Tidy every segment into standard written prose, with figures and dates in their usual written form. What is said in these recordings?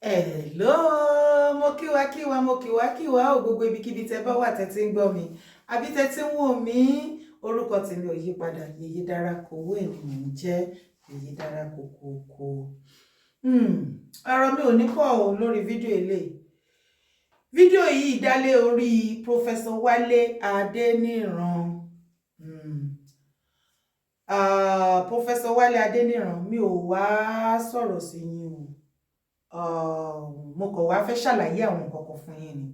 Hello, mo kíwa kíwa, mo kíwa kíwa o. Gbogbo ibikíbi tẹ bá wà tẹ́ ti ń gbọ́ mi àbí tẹ́ ti ń wò mí, orúkọ tèmi ò yí padà, Yèyé Dára Kowó ẹ̀ ni mò ń jẹ́, Yèyé Dára Kòkòkò. Ọ̀rọ̀ mi ò ní pọ̀ o lórí fídíò eléyìí. Fídíò yìí dá lé orí Professor Wálé Adéníran. Professor Wálé Adéníran, mi ò wá sọ̀rọ̀ sí yín o, mo kàn wá fẹ́ ṣàlàyé àwọn nǹkan kan fún yín ni.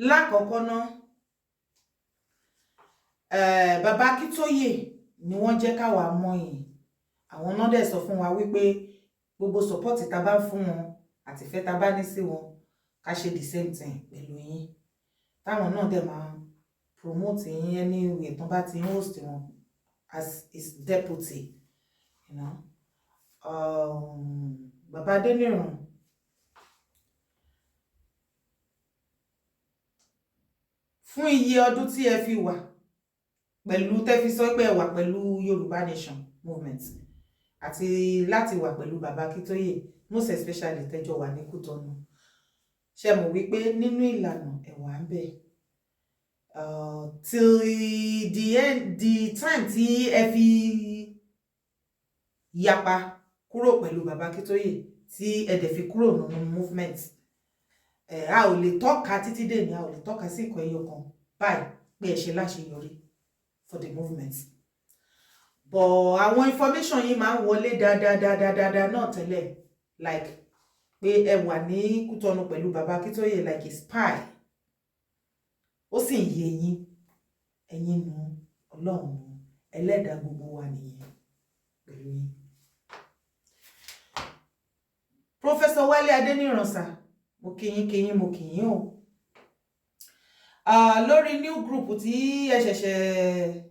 Lákọ̀ọ́kọ́ ná, bàbá Akíntóyè ni wọ́n jẹ́ káwa mọ̀ yín. Àwọn náà dẹ̀ sọ fún wa wípé gbogbo support tá a bá ń fún wọn àti ìfẹ́ tá a bá ní sí wọn, ká ṣe the same thing pẹ̀lú yín, táwọn náà dẹ̀ máa promote yín anyway tán bá ti ń host wọn as his deputy. Bàbá Adéníran, fún iye ọdún tí ẹ fi wà pẹ̀lú, tẹ́ fi sọ pé ẹ wà pẹ̀lú Yorùbá Nation movement àti láti wà pẹ̀lú bàbá Akíntóyè, most especially tẹ́jọ wà ní Kútọ́nù, ṣe mọ̀ wípé nínú ìlànà ẹ wà ń bẹ̀ till the end, the time tí ẹ fi yapa kúrò pẹ̀lú bàbá Akíntóyè, tí ẹ dẹ̀ fi kúrò nínú movement ẹ̀, a ò lè tọ́ka títí dè ní, a ò lè tọ́ka sí ìkọ̀ ẹyọ kan báyìí pé ẹ ṣe láṣeyọrí for the movement. But àwọn information yìí máa ń wọlé dáadáa dáadáa dáadáa náà tẹ́lẹ̀, like pé ẹ wà ní Kútọ́nù pẹ̀lú bàbá Akíntóyè like a spy. Ó sì ń yé yín, ẹ̀yin nu, Ọlọ́run nu, ẹlẹ́dàá gbogbo wa nìyẹn pẹ̀lú yín. Professor Wálé Adéníran sir, mo kí yín kí yín, mo kí yín o. Lórí new group tí ẹ ṣẹ̀ṣẹ̀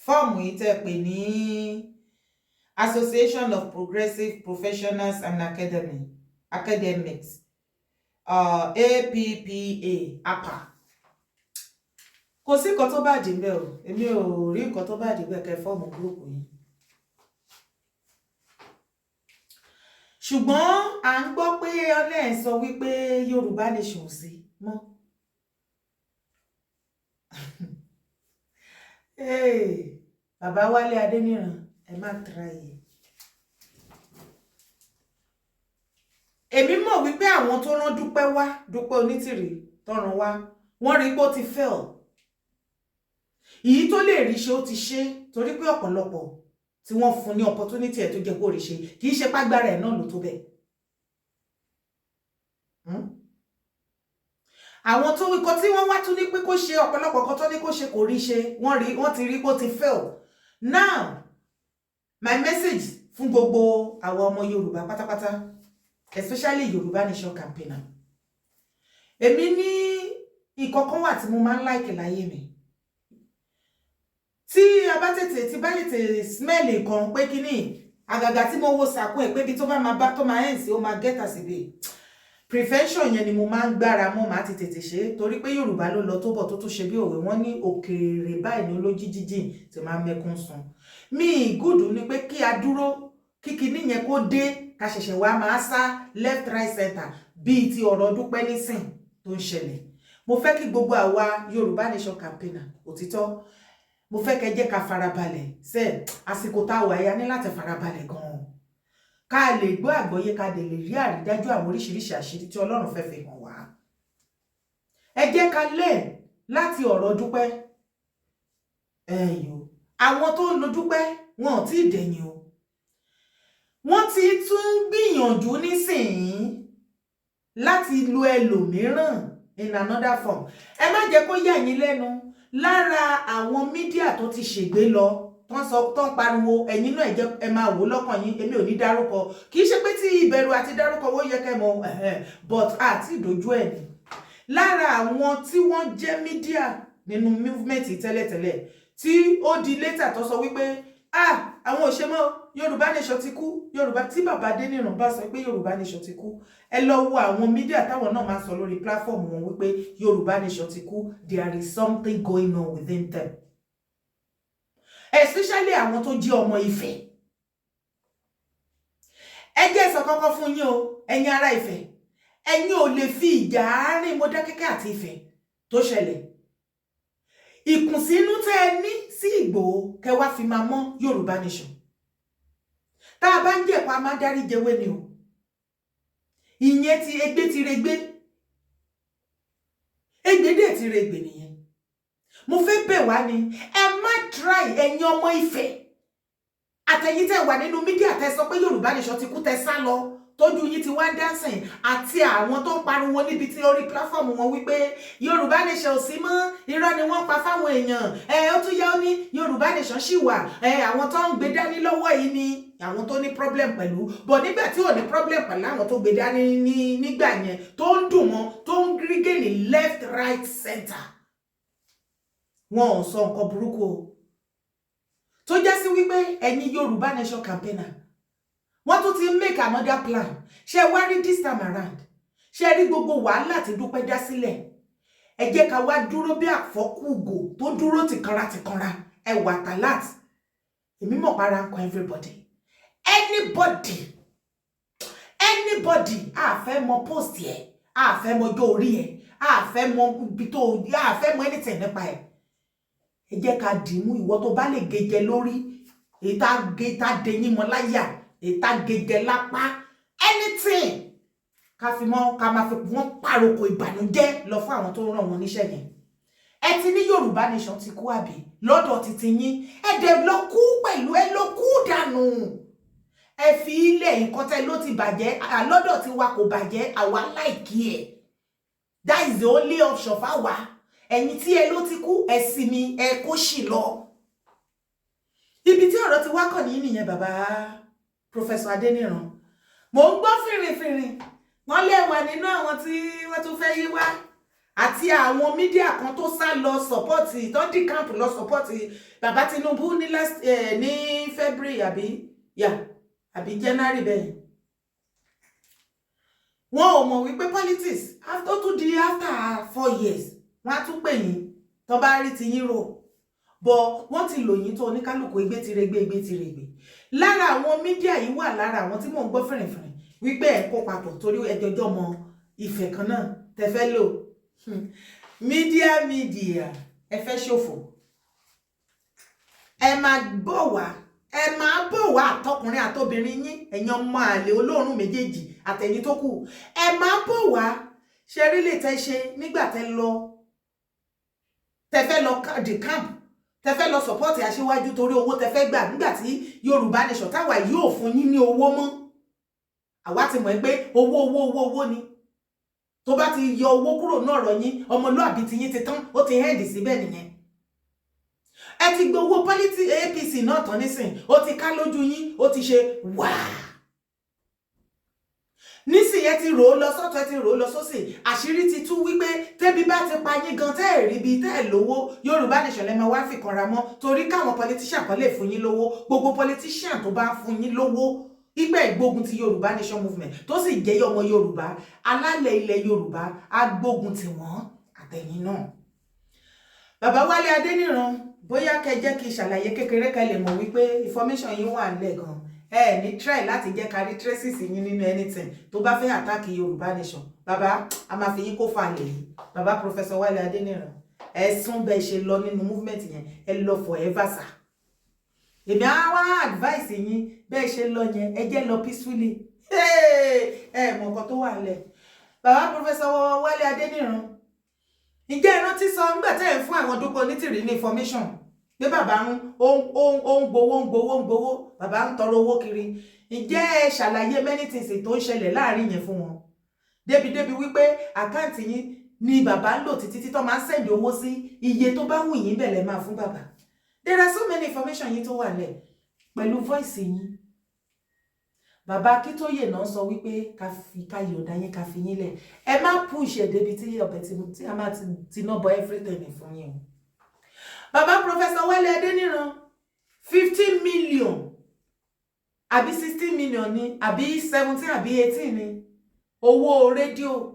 form yìí tẹ́ pè ní Association of Progressive Professionals and Academics, APPA, APA, kò sí nǹkan tó bad ńbẹ̀ o. Èmi ò rí nǹkan tó bad ńbẹ̀ kẹ́ form group yìí, ṣùgbọ́n à ń gbọ́ pé ọlẹ́ ẹ̀ sọ wípé Yorùbá Nation ò sí mọ́. Bàbá Wálé Adéníran, ẹ má try ẹ̀. Èmi mọ̀ wípé àwọn tó rán Dúpẹ́ wá, Dúpẹ́ Onítìrì tó rán wá, wọ́n rí pé ó ti fail. Èyí tó lè rí ṣe, ó ti ṣe, torí pé ọ̀pọ̀lọpọ̀ tí wọ́n fún ní opportunity ẹ̀ tó jẹ́ kó rí ṣe, kì í ṣe pàgbára ẹ̀ náà ló tó bẹ́ẹ̀. Àwọn tó ikọ̀ tí wọ́n wá tún ní pé kó ṣe ọ̀pọ̀lọpọ̀ kan tó ní kó ṣe, kò rí ṣe. Wọ́n rí, wọ́n ti rí pé ó ti fail. Now, my message fún gbogbo àwọn ọmọ Yorùbá pátápátá, especially Yorùbá Nation campaigner, èmi ní ìkọ̀kan wà tí mo máa ń like láyé mi. Tí a bá tètè, tí bá tètè smell nǹkan pé kíní, àgàgà tí mo wo sàkún ẹ̀ pé ibi tó bá máa bá tó máa ẹ̀ sí, ó máa get us ibi prevention yẹn ni mo máa ń gbára mọ́, máa ti tètè ṣe, torí pé Yorùbá ló lọ tó bọ̀ tó tún ṣe bí òwe, wọ́n ní òkèèrè báyìí ní olójí jíjìn tí máa ń mẹ́kún sun. Mi gùdù ni pé kí a dúró kí kinní yẹn kó dé, ká ṣẹ̀ṣẹ̀ wá máa sá left, right, center bíi ti ọ̀rọ̀ Dúpẹ́ nísìn tó ń ṣẹlẹ̀. Mo fẹ́ kí gbogbo àwa Yorùbá Nation campaigner òtítọ́, mo fẹ́ kẹ́ jẹ́ ká farabalẹ̀ ṣe. Àsìkò tá a wà yá ní láti farabalẹ̀ gan-an, ká lè gbọ́ àgbọ́yé, ká lè rí àrídájú àwọn oríṣiríṣi àṣírí tí Ọlọ́run fẹ́ fi hàn wá. Ẹ jẹ́ ká lè láti ọ̀rọ̀ Dúpẹ́ ẹ̀yọ́. Àwọn tó ń lo Dúpẹ́, wọn ò tí ì dẹ̀yìn o. Wọ́n ti tún gbìyànjú nísìnyí láti lo ẹlòmíràn in another form. Ẹ má jẹ́ kó yà yín lẹ́nu, lára àwọn media tó ti ṣègbè lọ, tó ń sọ, tó ń pariwo, ẹ̀yin náà ẹ jẹ́ ẹ máa wò lọ́kàn yín. Èmi ò ní dárúkọ, kì í ṣe pé tí ìbẹ̀rù àti dárúkọ wọ́n yẹ kẹ́ mọ̀, but àti ìdójú ẹ̀ ni. Lára àwọn tí wọ́n jẹ́ media nínú movement tẹ́lẹ̀tẹ́lẹ̀, tí ó di later tó sọ wípé, ah, àwọn ò ṣe mọ́, Yorùbá Nation ti kú. Yorùbá tí bàbá Adéníran bá sọ pé Yorùbá Nation ti kú, ẹ lọ wo àwọn media táwọn náà máa sọ lórí platform wọn wípé Yorùbá Nation ti kú, there is something going on within them, especially àwọn tó jẹ́ ọmọ Ifẹ̀. Sọ kọ́kọ́ fún yín o, ẹ̀yin ará Ifẹ̀, ẹ̀yin ò lè fi ìjà àárín Mọdákẹ́kẹ́ àti Ifẹ̀ tó ṣẹlẹ̀, ìkùnsínú tẹ́ ẹ ní sí Ìgbòho, kẹ́ wá fi máa mọ́ Yorùbá Nation. Tá a bá ń jẹ̀kọ́, a máa dárí jẹwé ni o. Ìyẹn ti egbé ti regbé, egbé dẹ̀ ti regbè nìyẹn. Mo fẹ́ bẹ̀ wá ni, ẹ má try. Ẹ̀yin ọmọ Ifẹ̀ àtẹ̀yin tẹ́ wà nínú media, tẹ́ sọ pé Yorùbá Nation ti kú, tẹ́ sá lọ, tójú yín ti wá dánsìn, àti àwọn tó ń pariwo níbi tí orí platform wọn wípé Yorùbá Nation ò sí mọ́, irọ́ ni wọ́n pa fáwọn èèyàn. Ẹ ó tún yá, ó ní Yorùbá Nation ṣì wà. Ẹ àwọn tó ń gbé dání lọ́wọ́ yìí ni àwọn tó ní problem pẹ̀lú bọ̀. Nígbà tí ò ní problem pẹ̀lú àwọn tó gbé dání ní nígbà yẹn, tó ń dùn wọn, tó ń gírígé ní left, right, center, wọn ò sọ nǹkan burúkú o. Tó já sí wípé ẹ̀yin Yorùbá Nation campaigner, wọ́n tún ti make another plan. Ṣe wá rí this time around, ṣe rí gbogbo wàhálà tí Dúpẹ́ dá sílẹ̀, ẹ jẹ́ ká wá dúró bí àfọ́kùgò tó dúró tìkanra tìkanra. Ẹ wà talat, èmi mọ̀ para ń kan everybody, anybody, anybody. A fẹ́ mọ post ẹ̀, a fẹ́ mọ ọjọ́ orí ẹ̀, a fẹ́ mọ ibi tó, a fẹ́ mọ anything nípa ẹ̀. Ẹ jẹ́ ká dìímú ìwọ tó bá lè gejẹ lórí, èyí tá gé, tá deyín mọ́ láyà, èyí tá gejẹ lápá, anything, ká fi mọ́, ká máa fi wọ́n pàrokò ìbànújẹ́ lọ fún àwọn tó ń ràn wọ́n níṣẹ́ yẹn. Ẹ ti ní Yorùbá Nation ti kú, àbí? Lọ́dọ̀ títí yín, ẹ dẹ̀ lọ kú pẹ̀lú, ẹ lọ kú dànù. Ẹ fi ilẹ̀ nǹkan tẹ́ ló ti bàjẹ́, lọ́dọ̀ tí wa kò bàjẹ́, àwa like ẹ̀. That is the only option fáwa. Ẹ̀yin tí ẹ ló ti kú, ẹ sinmi, ẹ kó sì lọ. Ibi tí ọ̀rọ̀ ti wá kàn ní nìyẹn. Bàbá Professor Adéníran, mò ń gbọ́ fìrìfìrì, wọ́n lè wà nínú àwọn tí wọ́n tún fẹ́ yí wá, àti àwọn media kan tó sá lọ support, tó decamp lọ support bàbá Tinubu ní last ní February, àbí yà, àbí January bẹ́ẹ̀. Wọn ò mọ̀ wípé politics after tún di after 4 years, wọ́n á tún pè yín tó bá rí ti yín rò bọ̀. Wọ́n ti lò yín tó, oníkálukú egbé ti regbé, egbé ti regbé. Lára àwọn media yìí wà lára àwọn tí mò ń gbọ́ fìrìfìrì wípé ẹ̀ kó papọ̀ torí ẹjọ́jọ́ mọ ìfẹ́ kan náà tẹ fẹ́ lò. Media, media, ẹ fẹ́ ṣòfò. Ẹ máa bọ̀ wá, ẹ máa bọ̀ wá, àtọkùnrin àtobìnrin yín, ẹ̀yin ọmọ àlè olóòórùn méjèèjì àtẹ̀yìn tó kù, ẹ máa bọ̀ wá. Ṣe rí lè tẹ́ ṣe nígbà tẹ́ lọ, tẹ́ fẹ́ lọ decamp, tẹ́ fẹ́ lọ support aṣíwájú torí owó tẹ́ fẹ́ gbà, nígbà tí Yorùbá Nation táwa yóò fún yín ní owó mọ́, àwa ti mọ̀ pé owó, owó, owó, owó ni. Tó bá ti yọ owó kúrò náà ọ̀rọ̀ yín, ọmọlúàbí ti yín ti tán, ó ti end síbẹ̀ nìyẹn. Ẹ ti gbowó pálítì APC náà tán nísìn, ó ti ká lójú yín, ó ti ṣe wáá nísìn. Ẹ ti rò ó lọ sọ́tọ̀, ẹ ti rò ó lọ sósì, àṣírí ti tú wípé tẹ́bí bá ti pa yín gan, tẹ́ ẹ̀ rí bí tẹ́ ẹ̀ lówó, Yorùbá Nation lẹ́ máa wá fìkanra mọ́, torí káwọn politician kan lè fún yín lówó. Gbogbo politician tó bá fún yín lówó ìgbẹ́ ìgbógun ti Yorùbá Nation movement, tó sì jẹ́ ọmọ Yorùbá, alálẹ̀ ilẹ̀ Yorùbá, á gbógun tì wọ́n àtẹ̀yìn náà. Bàbá Wálé Adéníran, bóyá kẹ́ jẹ́ kí n ṣàlàyé kékeré kẹ́ lè mọ̀ wípé information yín wà nílẹ̀ gan. Ẹ ní try láti jẹ́ ká rí traces yín nínú anything tó bá fẹ́ attack Yorùbá Nation. Bàbá, a máa fi yín kó falẹ̀ yìí. Bàbá Professor Wálé Adéníran, ẹ sún bẹ́ẹ̀ ṣe lọ nínú movement yẹn, ẹ lọ forever sir. Èmi á wá advice yín, bẹ́ẹ̀ ṣe lọ yẹn, ẹ jẹ́ lọ peacefully. Ẹ mọ̀ nǹkan tó wà nílẹ̀. Bàbá Professor Wálé Adéníran, ǹjẹ́ ẹ rántí sọ nígbà tẹ́ ẹ̀ ń fún àwọn Dúpẹ́ Onítìrí ní information pé bàbá ń ó ń gbowó, ń gbowó, ń gbowó, bàbá ń tọrọ owó kiri? Ǹjẹ́ ẹ ṣàlàyé many things tó ń ṣẹlẹ̀ láàrin yẹn fún wọn, débi wípé account yín ni bàbá ń lò títí tí tó máa ń send owó sí? Iye tó bá wù yín bẹ̀lẹ̀ máa fún bàbá. There are so many information yín tó wà lẹ̀ pẹ̀lú voice yín. Bàbá Akíntóyè náà sọ wípé ká fi ká yọ̀ǹda yín, ká fi yín lẹ̀. Ẹ má push ẹ̀ débi tí ọbẹ̀ tí a máa ti ná bọ everything fún yín o. Bàbá Professor Wálé Adéníran, 15 million àbí 16 million ni, àbí 17 àbí 18 ni owó rédíò.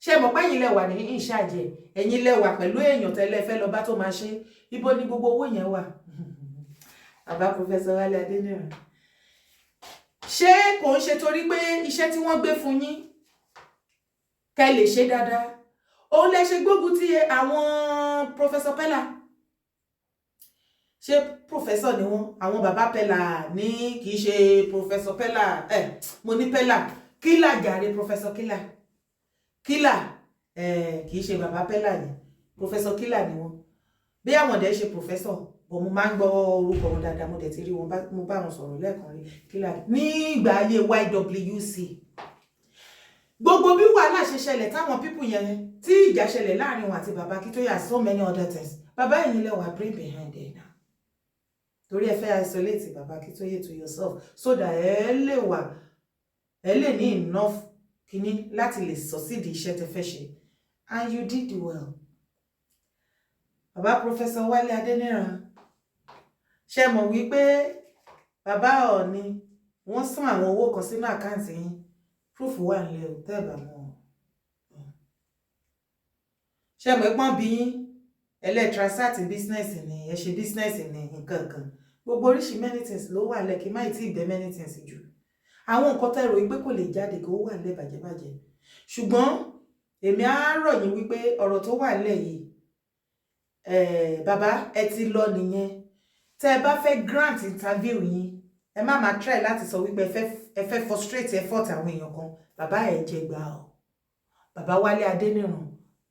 Ṣé mọ̀ pé ẹ̀yin lẹ wà ní ìṣàjẹ, ẹ̀yin lẹ wà pẹ̀lú èèyàn tẹ́lẹ̀ fẹ́ lọ bá tó máa ṣe? Ibo ni gbogbo owó yẹn wà, bàbá Professor Wálé Adéníran? Ṣé kò ń ṣe torí pé iṣẹ́ tí wọ́n gbé fún yín, kẹ́ lè ṣe dáadáa, òun lẹ ṣe gbógun ti àwọn Professor Pella? Ṣé professor ni wọ́n, àwọn bàbá Pella ní? Kì í ṣe Professor Pella ẹ, mo ní Pella Kílà jàre, Professor Kílà, Kílà ẹ, kì í ṣe bàbá Pella ni, Professor Kílà ni wọ́n. Bí àwọn dẹ̀ ṣe professor bọ̀, mo máa ń gbọ́ orúkọ wọn dáadáa, mo dẹ̀ ti rí wọn, mo bá wọn sọ̀rọ̀ lẹ́ẹ̀kan rí. Kílà ní ìgbà ayé YWC, gbogbo bí wàhálà ṣe ṣẹlẹ̀ táwọn people yẹn, tí ìjà ṣẹlẹ̀ láàrin wọn àti bàbá Akíntóyè, so many other things, bàbá yìí lẹ wà brain behind it now, torí ẹ fẹ́ isolate bàbá Akíntóyè to yourself so that ẹ lè wà, ẹ lè ní enough kíní láti lè succeed iṣẹ́ tẹ́ fẹ́ ṣe, and you did well. Bàbá Professor Wálé Adéníran, ṣe mọ̀ wípé bàbá Ọọ̀ni wọ́n san àwọn owó kan sínú account yín? Proof wà nílẹ̀ o, tẹ́ ẹ̀ bá mọ̀. Ṣe mọ̀ pọ́n bí yín ẹlẹ́transact business ni, ẹ ṣe business ni, nǹkan kan, gbogbo oríṣi many things ló wà lẹ́kì máì tí ì bẹ́ many things jù. Àwọn nǹkan tẹ́ rò wípé kò lè jáde kó wà nílẹ̀ bàjẹ́bàjẹ́. Ṣùgbọ́n èmi á rọ̀ yín wípé ọ̀rọ̀ tó wà nílẹ̀ yìí, bàbá, ẹ ti lọ nìyẹn. Tẹ́ ẹ bá fẹ́ grant interview yín, ẹ má máa try láti sọ wípé ẹ fẹ́ frustrate effort àwọn èèyàn kan. Bàbá, ẹ jẹ gbà ọ. Bàbá Wálé Adéníran,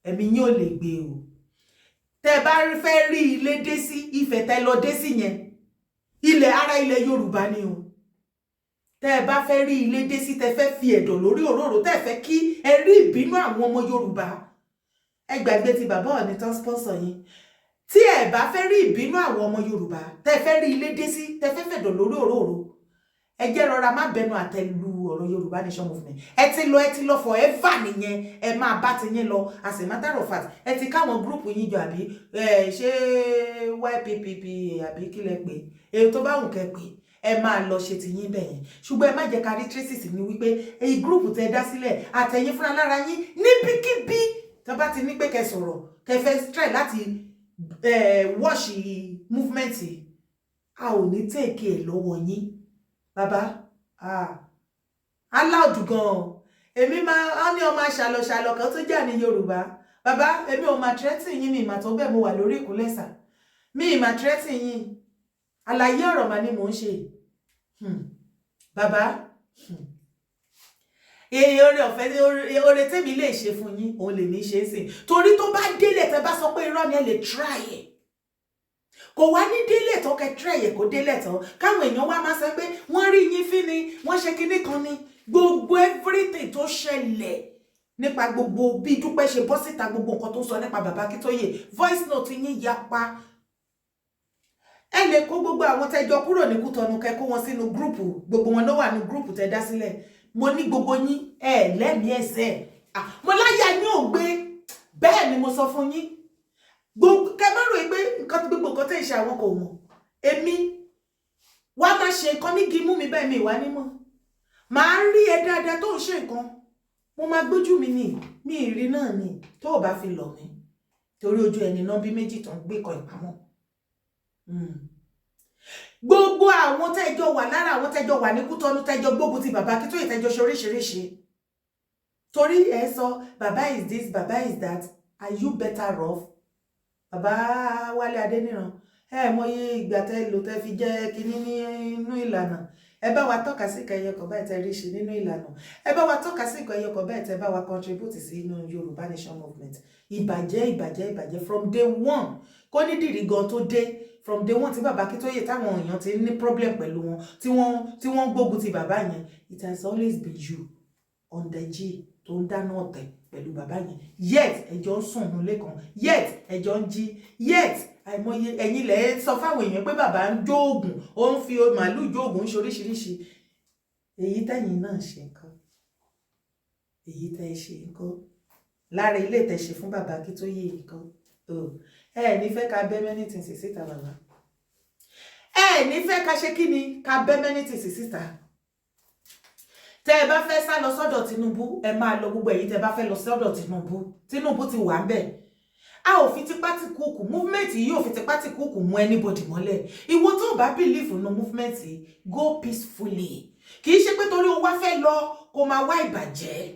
ẹ̀mí yín ò lè gbé o. Tẹ́ ẹ bá fẹ́ rí ilé dé sí Ifẹ̀, tẹ́ lọ dé sí yẹn, ilẹ̀ ara ilẹ̀ Yorùbá ni o. Tẹ́ ẹ bá fẹ́ rí ilé dé sí, tẹ́ fẹ́ fi ẹ̀dọ̀ lórí òróró, tẹ́ ẹ fẹ́ kí ẹ rí ìbínú àwọn ọmọ Yorùbá, ẹ gbàgbé ti bàbá Ọọ̀ni tán sponsor yín. Tí ẹ bá fẹ́ rí ìbínú àwọn ọmọ Yorùbá, tẹ́ fẹ́ rí ilé dé sí, tẹ́ fẹ́ fẹ̀dọ̀ lórí òróró, ẹ jẹ́ rọra má bẹnu àtẹ́lu ọ̀rọ̀ Yorùbá Nation Movement. Ẹ ti lọ, ẹ ti lọ forever nìyẹn. Ẹ máa bá ti yín lọ. As a matter of fact, ẹ ti káwọn group yín jọ, àbí ẹ ṣé YPPP àbí kí lẹ pé, èyí tó bá wù kẹ́ pé, ẹ máa lọ ṣe ti yín bẹ̀yẹn. Ṣùgbọ́n ẹ má jẹ́ ká rí traces ní wípé èyí group tẹ dá sílẹ̀ àtẹ̀yìn fúnra lára yín, níbikíbi tó bá ti ní pé kẹ́ sọ̀rọ̀, kẹ́ fẹ́ try láti wash movement, a ò ní take ẹ̀ lọ́wọ́ yín. Bàbá aláòdù gan-an, èmi máa ń ní ọmọ aṣàlọ̀ṣàlọ̀ kan tó jà ní Yorùbá. Bàbá, èmi ò máa threaten yín, mi ìmà tó bẹ́ẹ̀, mo wà lórí ìkúnlẹ̀sà, mi ìmà threaten yín. Àlàyé ọ̀rọ̀ mà ni mò ń ṣe. Bàbá, èyí oore ọ̀fẹ́, oore tèmi lè ṣe fún yín, òun lèmi ṣe é sìn, torí tó bá délẹ̀, tẹ́ bá sọ pé irọ́ ni, ẹ lè try ẹ̀, kò wá ní délẹ̀ tán. Kẹ́ try ẹ̀ kó délẹ̀ tán, káwọn èèyàn wá máa sọ pé wọ́n rí yín fín ni, wọ́n ṣe kinní kan ni. Gbogbo everything tó ṣẹlẹ̀ nípa gbogbo bí Dúpẹ́ ṣe bọ́ síta, gbogbo nǹkan tó sọ nípa bàbá Akíntóyè, voice note yín yapa. Ẹ lè kó gbogbo àwọn tẹjọ kúrò ní Kútọ̀nù, kẹ́ kó wọn sínú group, gbogbo wọn ló wà ní group tẹ dá sílẹ̀. Mo ní gbogbo yín, ẹ lẹ́mìí ẹsẹ̀, mo láyà yín ò gbé. Bẹ́ẹ̀ ni mo sọ fún yín. Gbogbo kẹ má rò pé nǹkan, gbogbo nǹkan tẹ́ ń ṣe, àwọn kò mọ̀. Èmi wá máa ṣe nǹkan ní gimú mi bẹ́ẹ̀, mi ìwà nímọ̀ màá rí ẹ dáadáa tó ń ṣe nǹkan, mo máa gbójú mi ní mi ìrí náà ni tó o bá fi lọ̀ mí, torí ojú ẹni náà bí méjì tó ń gbé kan ìpamọ́. Gbogbo àwọn tẹ́jọ wà lára àwọn tẹ́jọ wà ní Kútọ́nù, tẹ́jọ gbógun ti bàbá Akíntóyè, tẹ́jọ ṣe oríṣiríṣi, torí ẹ sọ bàbá is this, bàbá is that, are you better off? Bàbá Wálé Adéníran, ẹ mọye ìgbà tẹ́ lò tẹ́ fi jẹ́ kínní nínú ìlànà. Ẹ bá wa tọ́ka sí nǹkan ẹyọ kan báyìí tẹ́ rí ṣe nínú ìlànà. Ẹ bá wa tọ́ka sí nǹkan ẹyọ kan báyìí tẹ́ bá wa contribute sí inú Yorùbá Nation Movement. Ìbàjẹ́, ìbàjẹ́, ìbàjẹ́ from day one. Kó ní dìrí gan tó dé, from day one tí bàbá Akíntóyè, táwọn èèyàn ti ní problem pẹ̀lú wọn, tí wọ́n gbógun ti bàbá yẹn, it has always been you on the G tó ń dáná ọ̀tẹ̀ pẹ̀lú bàbá yẹn. Yet ẹjọ́ ń sùn nílé kan, yet ẹjọ́ ń jí, yet àìmọye ẹ̀yin lẹ̀ ń sọ fáwọn èèyàn pé bàbá ń jóògùn, ó ń fi màálù jóògùn, ń ṣe oríṣiríṣi. Èyí tẹ̀yìn náà ṣe nǹkan, èyí tẹ́ ṣe nǹkan lára ilé tẹ́ ṣe fún bàbá Akíntóyè nǹkan, ẹ ní fẹ́ ká bẹ́ many things síta. Bàbá, ẹ ní fẹ́ ká ṣe kí ni, ká bẹ́ many things síta. Tẹ́ ẹ bá fẹ́ sá lọ sọ́dọ̀ Tinubu, ẹ máa lọ. Gbogbo èyí tẹ́ ẹ bá fẹ́ lọ sọ́dọ̀ Tinubu, Tinubu ti wà ń bẹ̀. A ò fi tipátìkúùkù, movement yìí ò fi tipátìkúùkù mú anybody mọ́lẹ̀. Ìwọ tó bá believe nínú movement yìí, go peacefully. Kì í ṣe pé torí o wá fẹ́ lọ kó máa wá ìbàjẹ́,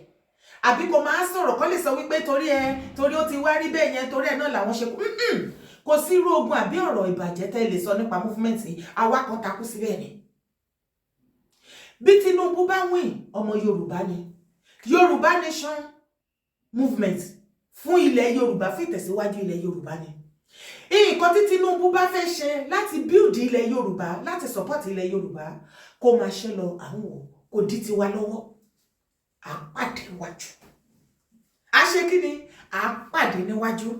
àbí kó máa sọ̀rọ̀ kọ́ lè sọ wípé torí ẹ, torí ó ti wá rí bẹ́ẹ̀ yẹn, torí ẹ náà làwọn ṣe kú. Kò sí irú ogun àbí ọ̀rọ̀ ìbàjẹ́ tẹ́ lè sọ nípa movement yìí. Àwa kan takú síbẹ̀ ni. Bí Tinubu bá win, ọmọ Yorùbá ni. Yorùbá Nation movement fún ilẹ̀ Yorùbá, fún ìtẹ̀síwájú ilẹ̀ Yorùbá ni. Nǹkan tí Tinubu bá fẹ́ ṣe láti build ilẹ̀ Yorùbá, láti support ilẹ̀ Yorùbá, kó máa ṣe lọ. Àwọn wò kò dí tiwa lọ́wọ́. À pàdé níwájú. A ṣe kí ni? À pàdé níwájú.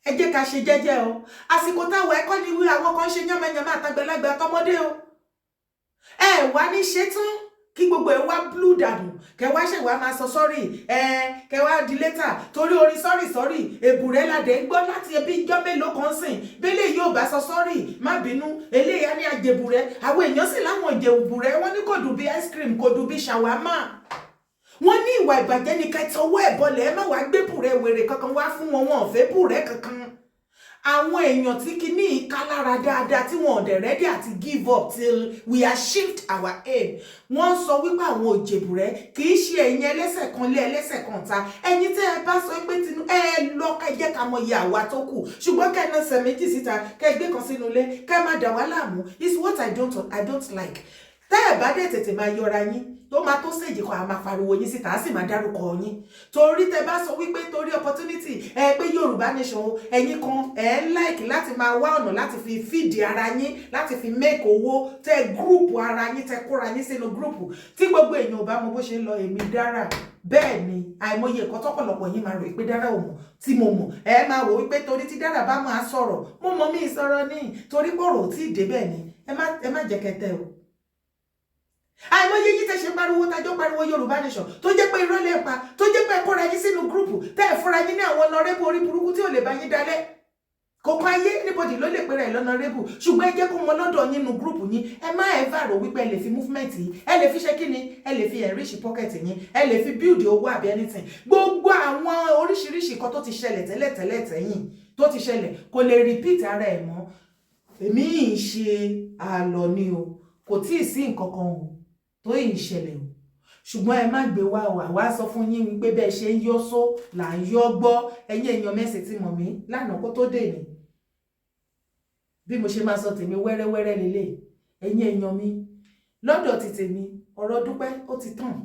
Ẹ jẹ́ ká ṣe jẹ́jẹ́ o. Àsìkò táwọn ẹ̀kọ́ ni wí, àwọn kan ṣe yánmayànmá, àtàgbàlagbà, àtọmọdé o. Ẹ wá ní ṣe tán kí gbogbo ẹ wá blue dànù, kẹ wá ṣe wá máa sọ sorry. Ẹ kẹ wá di later torí orin sorry sorry èbùrẹ́ ládẹ́ ń gbọ́ láti ẹbí ijọ́ mélòó kan sìn. Bẹ́lẹ̀ yóò bá sọ sorry, má bínú, eléyà ní àjẹbùrẹ́. Àwọn èèyàn sì láwọn ìjẹbùrẹ́, wọ́n ní kò dùn bí ice cream, kò dùn bí shawarma. Wọ́n ní ìwà ìbàjẹ́ ní kẹtì ọwọ́ ẹ̀ bọlẹ̀. Ẹ má wàá gbé bùrẹ́ wèrè kankan wá fún wọn. Wọn ò fẹ́ bùrẹ́ kankan. Àwọn èèyàn tí kinní ká lára dáadáa, tí wọn ò dẹ̀ ready àti give up till we achieved our aim, wọ́n sọ wípé àwọn òjèbùrẹ́ kì í ṣe ẹ̀yin ẹlẹ́sẹ̀ kan lé ẹlẹ́sẹ̀ kan ta. Ẹ̀yin tẹ́ ẹ bá sọ pé tinú ẹ lọ, ká jẹ́ ká mọ iye àwa tó kù. Ṣùgbọ́n kẹ́ ẹ náà ṣe méjì síta, kẹ́ ẹ gbé kan sínú ilé, kẹ́ ẹ má dà wá láàmú is what I don't like. Tẹ́ ẹ bá dẹ̀ tètè máa yọra yín, tó máa tó stage kan, a máa pariwo yín síta, á sì máa dárúkọ yín, torí tẹ́ bá sọ wípé torí opportunity ẹ pé Yorùbá Nation o, ẹ̀yin kan ẹ ń like láti máa wá ọ̀nà láti fi feed ara yín, láti fi make owó. Tẹ́ group ara yín, tẹ́ kóra yín sínú group tí gbogbo èèyàn ò bá mọ bó ṣe ń lọ. Èmi dára bẹ́ẹ̀ ni. Àìmọye nǹkan tọ́pọ̀lọpọ̀ yín máa rò pé Dára ò mọ̀ tí mo mọ̀. Ẹ máa wò wípé torí tí Dára bá máa sọ̀rọ̀, mo mọ̀ mí sọ̀rọ̀ ní torí pọ̀rọ̀ ò tí ì dé bẹ́ẹ̀ ni. Ẹ má jẹ́ kẹtẹ o. Àìmọye yín tẹ́ ṣe pariwo, tájọ́ pariwo Yorùbá Nation, tó jẹ́ pé irọ́ lè pa, tó jẹ́ pé ẹ kóra yín sínú group, tẹ́ ẹ fúnra yín ní àwọn honourable orí burúkú tí ò lè bá yín dalẹ̀. Kò kan ayé, anybody ló lè pèrè ẹ̀ l'honourable, ṣùgbọ́n ẹ jẹ́ kó mọ lọ́dọ̀ yín nu group yín. Ẹ má ẹ bá rò wípé ẹ lè fi movement yìí, ẹ lè fi ṣe kí ni, ẹ lè fi enrich pocket yín, ẹ lè fi build owó àbí anything. Gbogbo àwọn oríṣiríṣi nǹkan tó ti ṣẹlẹ̀ tẹ́lẹ̀ tẹ́lẹ̀ tẹ́yìn tó ti ṣẹlẹ̀ kò lè repeat ara ẹ̀ mọ́. Èmi yìí ń ṣe àlọ́ ni o, kò tí ì sí nǹkan kan o tó yìí ń ṣẹlẹ̀ o. Ṣùgbọ́n ẹ má gbé wá o. Àwa sọ fún yín wípé bẹ́ẹ̀ ṣe ń yọ́ só là ń yọ́ gbọ́. Ẹ̀yin èèyàn mẹ́sì tí mọ̀ mí lánàá kó tó dè ní bí mo ṣe máa sọ tèmi wẹ́rẹ́wẹ́rẹ́ lélẹ̀. Ẹ̀yin èèyàn mi, lọ́dọ̀ ti tèmi, ọ̀rọ̀ Dúpẹ́ ó ti tàn,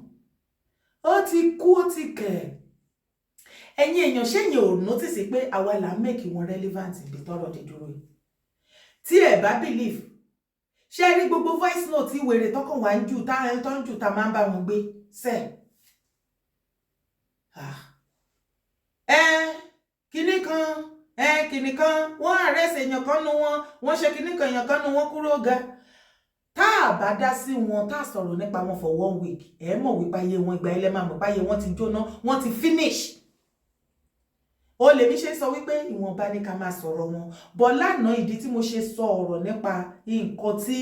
ó ti kú, ó ti kẹ̀. Ẹ̀yin èèyàn, ṣẹ́yìn ò notice pé àwa là ń make wọn relevant ibi tọ́rọ̀ dé dúró yìí? Tí ẹ bá believe, ṣé rí gbogbo voice note tí wèrè tọkàn wá ń jù, tá tó ń jù, tá máa ń bá wọn gbé sẹ ẹ kinní kan, ẹ kinní kan, wọ́n arrest èèyàn kan nu wọn, wọ́n ṣe kinní kan, èèyàn kan nu wọn kúrò ga. Tá a bá dá sí wọn, tá a sọ̀rọ̀ nípa wọn for one week, ẹ mọ̀ wípé ayé wọn, ìgbà ilẹ̀ máa mọ̀ pé ayé wọn ti jóná, wọ́n ti finish. Ó lèmi ṣe sọ wípé ìwọ̀nba ní ká máa sọ̀rọ̀ wọn bọ̀. Lánàá, ìdí tí mo ṣe sọ ọ̀rọ̀ nípa nǹkan tí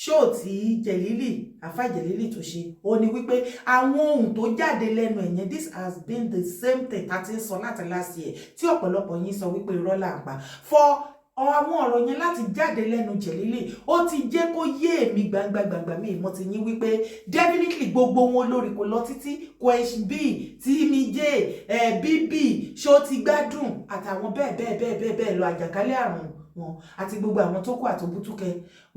ṣóò tí Jẹ̀lílì, àfà Jẹ̀lílì tó ṣe, ó ní wípé àwọn ohun tó jáde lẹ́nu ẹ̀yẹn, this has been the same thing tá a ti ń sọ láti last year, tí ọ̀pọ̀lọpọ̀ yín sọ wípé irọ́ là ń pa. For àwọn ọ̀rọ̀ yẹn láti jáde lẹ́nu Jẹ̀lílì, ó ti jẹ́ kó yé èmi gbangba gbangba mi ìmọ̀ ti yín wípé definitely gbogbo wọn lórí kò lọ títí. Question B tí mi jẹ́ ẹ̀ bíbí ṣó ti gbádùn àtàwọn bẹ́ẹ̀ bẹ́ẹ̀ bẹ́ẹ̀ bẹ́ẹ̀ bẹ́ẹ̀ lọ, àjàkálẹ̀ àrùn wọn àti gbogbo àwọn tó kù àtòbútúkẹ,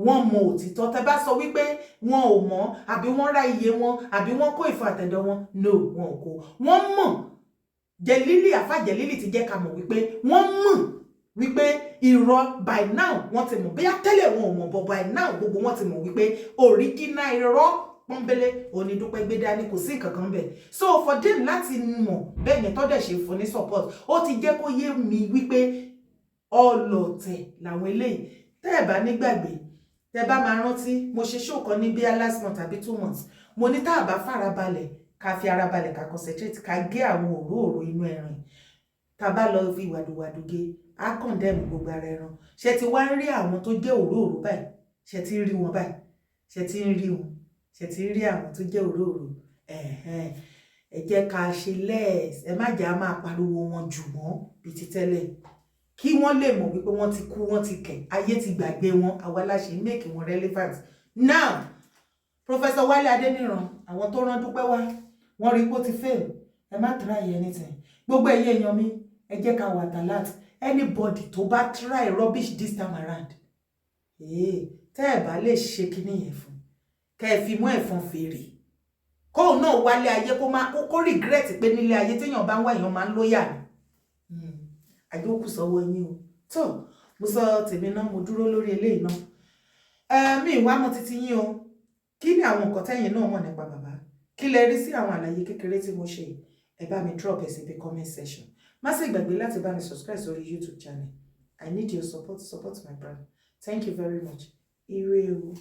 wọ́n mọ òtítọ́. Tẹ́ bá sọ wípé wọn ò mọ̀, àbí wọ́n rá iye wọn, àbí wọ́n kó ìfọ̀ àtẹ̀dọ̀ wọn, no, wọn ò kó. Wọ́n mọ̀. Jẹ̀lílì, àfà Jẹ̀lílì ti jẹ́ ká mọ̀ wípé wọ́n mọ̀ wípé irọ́. By now wọ́n ti mọ̀. Bóyá tẹ́lẹ̀ wọn ò mọ̀, but by now gbogbo wọn ti mọ̀ wípé original irọ́ pọ́nbélé onídúpẹ́ gbé dání, kò sí nǹkan kan bẹ́ẹ̀. So for them láti mọ̀ bẹ́ẹ̀ yẹn, tọ́dẹ̀ ṣe fún ní support, ó ti jẹ́ kó yé mi wípé ọlọ̀tẹ̀ làwọn eléyìí. Tẹ́ ẹ̀ bá nígbàgbé, tẹ́ bá máa rántí, mo ṣe show kan ní bíi last month àbí 2 months. Mo ní tá a bá farabalẹ̀, ká fi ara balẹ̀, ká concentrate, ká gé àwọn òróòró inú ẹran, tá a bá lọ fi wàdùwàdù gé, á condemn gbogbo ara ẹran. Ṣe ti wá ń rí àwọn tó jẹ́ òróòró báyìí? Ṣe ti ń rí wọn báyìí? Ṣe ti ń rí wọn? Ṣe ti ń rí àwọn tó jẹ́ òróòró? Ẹ jẹ́ ká ṣe less. Ẹ má jẹ́ á máa pariwo wọn jù mọ́ bíi ti tẹ́lẹ̀, kí wọ́n lè mọ̀ wípé wọ́n ti kú, wọ́n ti kẹ̀, ayé ti gbàgbé wọn. Àwa la ṣe make wọn relevant now. Professor Professor Wálé Adéníran, àwọn tó rán Dúpẹ́ wá, wọ́n rí pé ó ti fail. Ẹ má try anything. Gbogbo ẹ̀yin èèyàn mi, ẹ jẹ́ ká wà alert. Anybody tó bá try rubbish this time around, tẹ́ ẹ bá lè ṣe kinní yẹn fún, kẹ́ ẹ fi mú ẹ̀fọn fèrè, kóun náà wálé ayé, kó má kó regret pé nílé ayé, téèyàn bá ń wá, èèyàn máa ń lóyà ni. Àjókù sọ́wọ́ yín o. Tó mo sọ tèmi náà, mo dúró lórí eléyìí náà. Mi ìwà mọ títí yín o. Kí ni àwọn nǹkan tẹ́yìn náà mọ̀ nípa bàbá? Kí lẹ rí sí àwọn àlàyé kékeré tí mo ṣe yìí? Ẹ bá mi drop ẹ síbi comment section. Má sì gbàgbé láti bá mi subscribe sórí YouTube channel. I need your support. Support my brand. Thank you very much. Ire o.